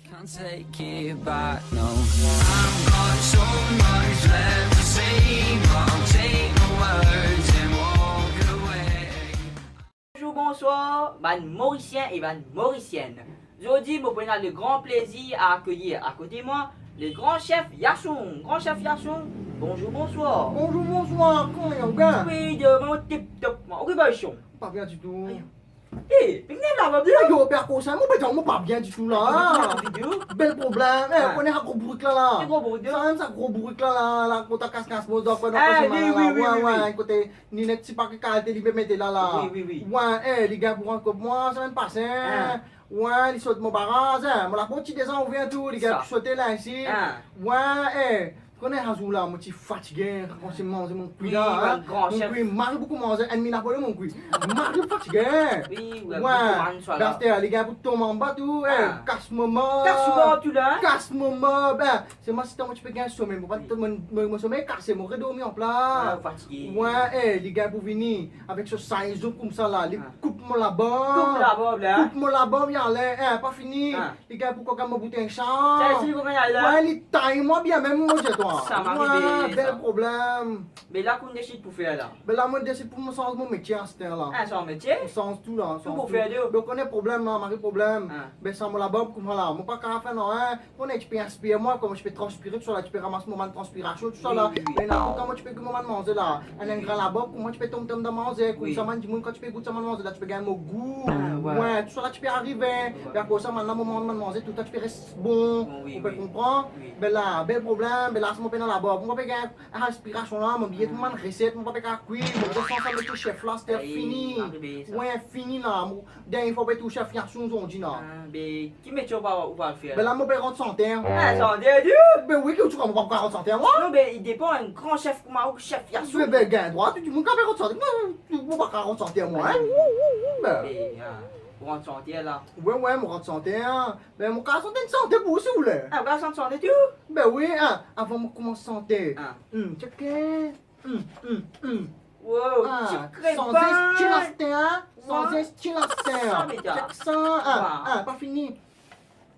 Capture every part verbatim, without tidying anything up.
Can't take it back, no. I've got so much left to say, but I'll take my words and walk away. Bonzour, bonswar, bann Morisien e bann Morisienn. Zordi, mo pou ena le gran plezir a akeyir akote mwa le gran sef Yasong. Gran sef Yasong, bonzour, bonswar. Bonzour, bonswar, kouma ou bien? Wi, de, mo tiptop, mwa. Oke, ba, Yasong. Pa bien ditou. Ayo. Eh, pe nerv la, pa bien? Yo, pe akoz sa, mo pe dir, mo pa bien ditou la. Video? Bel problem. Eh, ah, ou kone sa gro bourik la, la. Ki gro bourik, de? Sa mem sa gro bourik la, la, la, kot kas kas mo, donk, eh, wi, wi, wi, wi. Kote, ni nek ti pake kalite li pe mete la, la. Wi, wi, wi. Wi, eh, li gagn pou rant kot mwa, semenn pase. Ah. Wi, li sot mo baraz, eh. Mo laport ti deza ouver tou, li gagn pou sote la isi. Ah. Wi, eh. Kone sa zour la, mo ti fatige, kan ti manze mo kwi la, wi, hein. Wi, gran sef. Mo kwi, mari boukou manze, enn mil abone mo kwi. Mari fatige. Wi, wi, wi, boukou manze la. Aster, li gagn pou tom anba tou, eh, ah, kas mo mob. Kas mo mob tou la, hein? Kas mo mob, eh. Selman sitan mo ti pe gagn somey, mo pa, wi, mo, mo, mo somey kase, mo redormi anplas. Ah, fatige. Wi, eh, li gagn pou vini avek so saizon koumsa la, li, ah, koup mo labarb. Koup labarb la, hein? Koup mo labarb, ale, eh, pa fini. Ah. Li gagn pou koka mo boutey sa. Sa, si li pou gagn la. Wi, li tay mwa bien mem, mo dir twa. Sa mari, wi, be, bel sa problem. Be la, kouma desid pou fer la? Be la, mo desid pou mo sanz mo metie aster la. Ah, sanz metie? Mo sanz tou la, tou sanz pou tou. Fer de. Be, ou kone problem la, mari problem. Ah. Be sa mo labarb koumsa la, mo pa kapav fer nanye. Ou kone ti pe inspir mwa, kouma ti pe transpire, tousala, ti pe ramas mo bann transpirasion, tousala. Wi, wi, wi. Me la, kouma ti pe gagn mo bann manze la. Enn, enn gran labarb, kouma ti pe tom, tom dan manze, wi, koumsa bann dimoun kan ti pe gout sa bann manze la, ti pe gagn mo gou. Ah, wi. Wi, tousala ti pe arive. Wi. Me akoz sa, bann la, mo manz bann manze, toultan ti pe res bon. Bon, wi, wi. Ou pe konpran? Wi. Be la, bel problem, be la, si mo pena labarb, mo pa pe gagn inspirasion la, mo bliye tou bann reset, mo pa pe kapav kwi, mo bizin sanz sa metie sef la, aster fini. Ey, arive sa. Wi, fini la, mo, dernie fwa pe touy sef Yasong zordi la. Ah, be, ki metie ou pa, ou pa fer la? Be la, mo pe rant santer. Ah, santer, tou? Be wi, ki ou ti krwar mo pa kapav rant santer, mwa? Non, be, li depan, enn gran sef kouma ou, sef Yasong. Be, be, gagn drwa, tou dimoun kapav rant santer. Non, mo pa kapav rant santer, mwa, hein? Be, ah, ou rant santer la. Wi, wi, mo rant santer, hein. Be, mo kapav sant enn sante pou ou, si ou le. Ah, ou kapav sant sante tou? Be wi, hein, avan mo koumans sante. Ah. Hmm, tcheke. Hmm, hmm, hmm. Wow, ah, tcheke, sanze stil aster, hein? Sanze stil aster. Sa, beta. Tchek sa, hein? Wow. Hein, pa fini.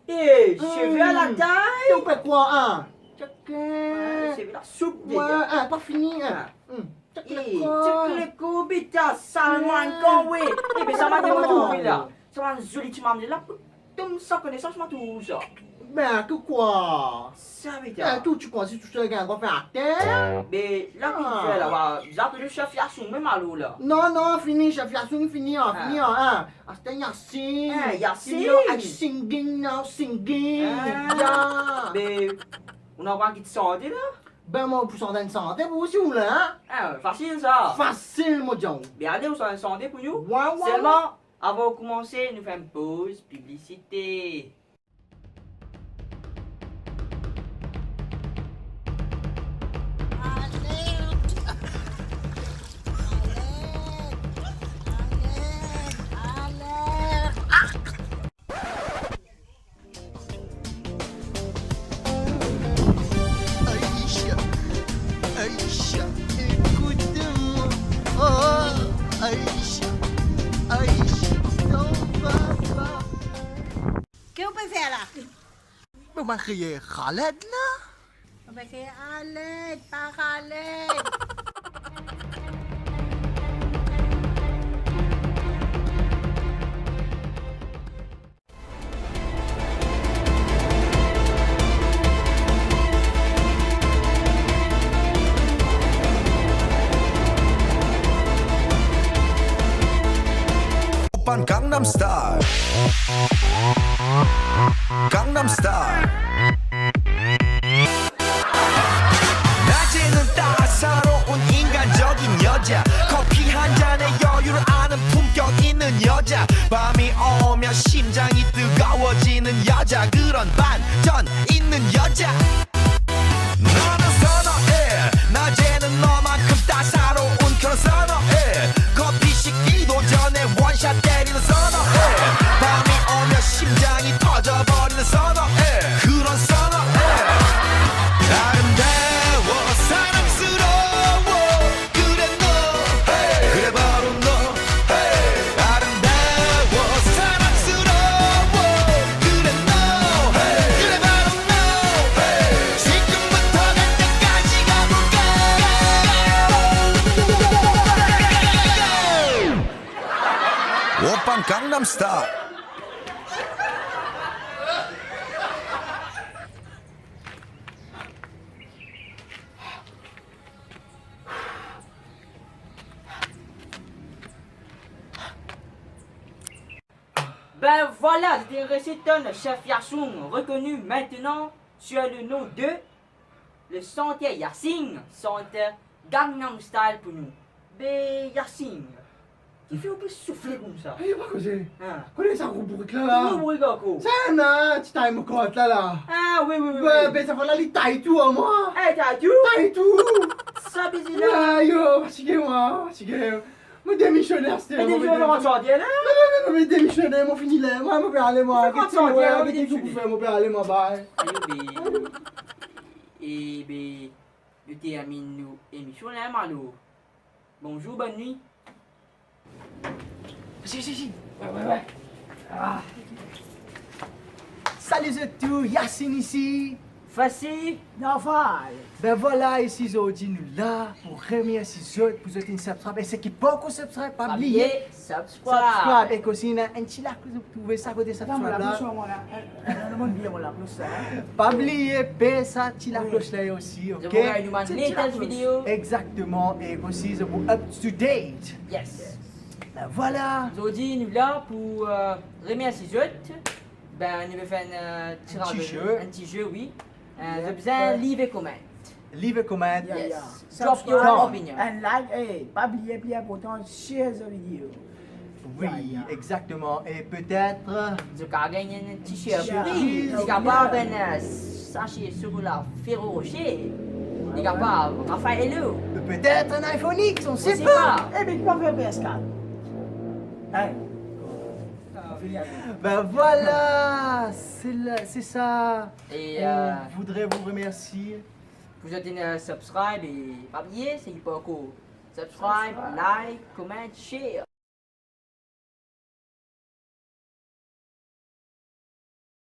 Eh, seve a latay. Ou pe krwar, hein? Tcheke. Ah, seve la soup deza. Wi, hein, pa fini, hein? Ah. Hmm. Tchek le kor. Eh, tchek le kor, beta, Salman, kan we. Eh, be sa, mo trouve la. Sa bann zoli ti mamzel la, pou tom san konesans, mo trouv sa. Be, ki ou krwar? Sa, beta. Be, ki ou ti krwar, si tousel gagn, ou fer ater? Be, la, ki ou fer la, wa, la, pou sef Yasong, mem alor la. Non, non, fini, sef Yasong, fini, hein, fini, hein. Aster Yasing. Eh, Yasing. Fini, like singing, now singing. Ah. Ya. Be, ou ena ki sante la? Be, mo pou sant enn sante pou ou, si ou le, hein? Ah, fasil sa. Fasil, mo dir ou. Be, ale, ou sant enn sante pou nou. Wi, wi, wi. Selman, avan ou koumanse, nou fer enn poz piblisite. Aïcha, Aïcha, écoute-moi. Oh, Aïcha, Aïcha, ton papa. Ki ou pe fer la? Mo pe kriye Khaled la. Ou pe kriye Khaled, pa Khaled. 오빤 Gangnam Style. Gangnam Style. 낮에는 따사로운 인간적인 여자, 커피 한 잔에 여유를 아는 품격 있는 여자, 밤이 오면 심장이 뜨거워지는 여자, 그런 반전 있는 여자. 너는 선어해. 낮에는 너만큼 따사로운 그런 선어해. 커피 식기도 전에 원샷 때리는 선어해. 밤이 오면 심장이 터져버리는 선어해. 그런 선어해. 아름다워, 사랑스러워. 그래 너, 그래 바로 너. 아름다워, 사랑스러워. 그래 너, Star. Ben voilà, zot inn resi tann chef Yasung, reconnu maintenant sur le nom de le chanteur Yasing, chanteur Gangnam Style pou nou. Be Yasing, kifer ou pe soufle koumsa? Eh, pa koze. Hein. Kone sa gro bourik la, la? Gro bourik ankor? Sa ena ti tay mo kort la, la. Ah, wi, wi, wi, wi. Be sa fwa la, li tay tou, mwa. Eh, tay tou? Tay tou. Sa bizin la. Ayo, fatige mwa, fatige. Mo demisyone aster. Mo demisyone, mo demisyone. Non, non, non, non, mo demisyone, mo fini la. Mwa, mo pe ale, mwa. Mo pe ale, mwa, bay. Ayo, be. E be, nou terminn nou emision la, Malo. Bonzour, bonn nwi. Si, si, si. Wi, wi, wi. Ah. Salut zot tou, Yasing isi. Fasi. Normal. Ben voilà, isi zordi nou la pou remersie zot, pou zot inn subscribe. E seki pankor subscribe, pa bliye subscribe. Ek osi, ena enn ti laklos, zot trouve sa kote subscribe la. Pa bliye pes sa ti laklos la osi, ok? Ti laklos. Exactement, e osi, zot pou up to date. Yes. Ben voilà. Zordi nou la pou, euh, remersie zot. Ben, nou pe fer enn, euh, ti jeu. Enn ti jeu, wi. Euh, zot bizin leave a comment. Leave a comment. Yeah, yeah. Yes. Drop your opinion. And like, eh, pa bliye, pli inportan, share the video. Wi, exactement. E petet zot kav gagn enn ti surpriz. Li kapav enn, euh, sachet sokola Ferrero Rocher. Li kapav Raffaello. Petet enn iPhone X, on sait pas. Eh ben, li pa fer P S quatre. Hein? Ben voilà, c'est la, c'est ça. Et, euh, on voudrait vous remercier. Pou zot inn, euh, subscribe e pa bliye, seki pankor subscribe, like, comment, share.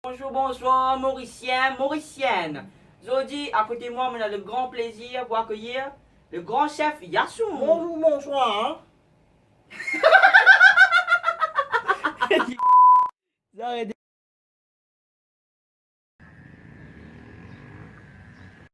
Bonzour, bonzwar, Morisien, Morisienn. Zordi, akote mwa, mo ena le gran plezir pou akeyir le gran chef Yasung. Bonzour, bonzwar. Zaret